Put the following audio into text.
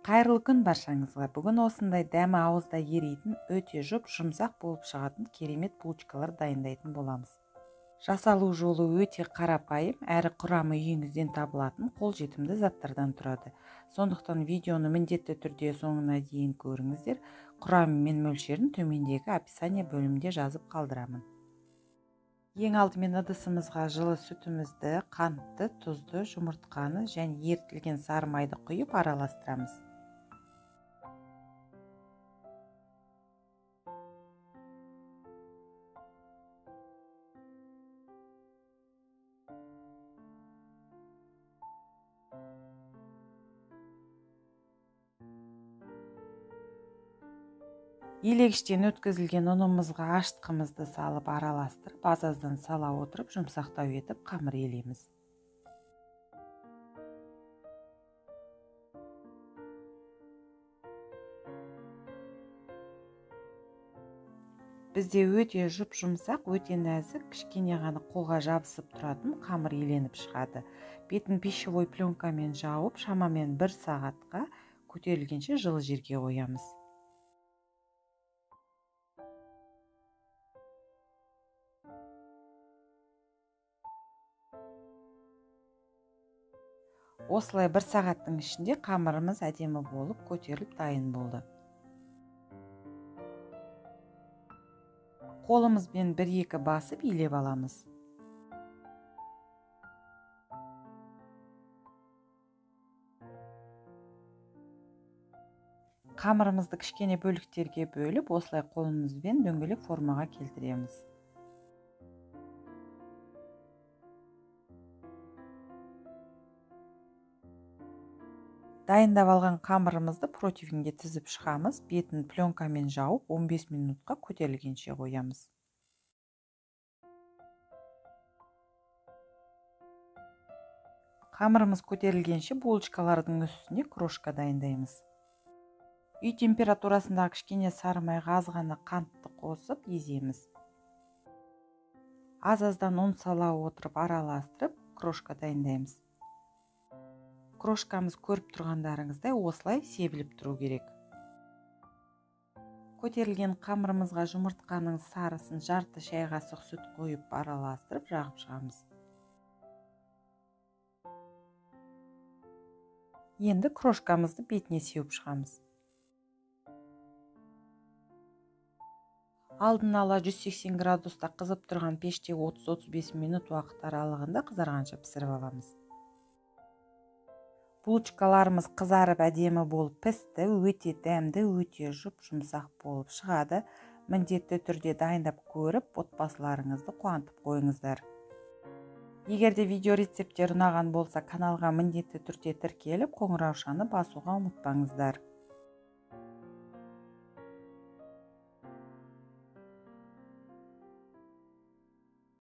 Қайырлы күн баршаңызға. Бүгін осындай дәмі ауызда ерейтін, өте жұп-жұмсақ болып шығатын керемет булочкалар дайындайтын боламыз. Жасалу жолы өте қарапайым, әрі құрамы үйіңізден табылатын қолжетімді заттардан тұрады. Сондықтан видеоны міндетті түрде соңына дейін көріңіздер. Құрамы мен мөлшерін төмендегі описание бөлімінде жазып қалдырамын. Ең алдымен ыдысымызға жылы сүтімізді, қантты, тұзды, жұмыртқаны және ерітілген сары майды құйып араластырамыз. Елегіштен өткізілген ұнымызға ашытқымызды салып араластырып, аз-аздан сала отырып жұмсақтау етіп қамыр елейміз. Бізде өте жұп-жұмсақ, өте нәзік, кішкене ғана қолға жабысып тұратын қамыр еленіп шығады. Бетін пищевой пленкамен жауып, шамамен 1 сағатқа көтерілгенше жылы жерге қоямыз. Осылай 1 сағаттың ішінде қамырымыз әдемі болып көтеріліп дайын болды. Қолымызбен 1-2 басып илеп аламыз. Қамырымызды кішкене бөліктерге бөліп, осылай қолымызбен дөңгелек формаға келтіреміз. Дайындап алған қамырымызды противенге тізіп шығамыз, бетін пленкамен жауып 15 минутқа көтерілгенше қоямыз. Қамырымыз көтерілгенше булочкалардың үстіне крошка дайындаймыз. Үй температурасындағы кішкене сары майға аз ғана қантты қосып еземіз. Аз-аздан ұн сала отырып араластырып крошка дайындаймыз. Крошкамыз көріп тұрғандарыңыздай осылай себіліп тұру керек. Көтерілген қамырымызға жұмыртқаның сарысын жарты шай қасық сүт қойып араластырып жағып шығамыз. Енді крошкамызды бетіне сеуіп шығамыз. Алдын ала 180 градуста қызып тұрған пеште 30-35 минут уақыт аралығында қызарғанша пісіріп аламыз. Булочкаларымыз қызарып әдемі болып пісті, өте дәмді, өте жұп-жұмсақ болып шығады. Міндетті түрде дайындап көріп, отбасыларыңызды қуантып қойыңыздар. Егер де видео рецепттер ұнаған болса, каналға міндетті түрде тіркеліп, қоңыраушаны басуға ұмытпаңыздар.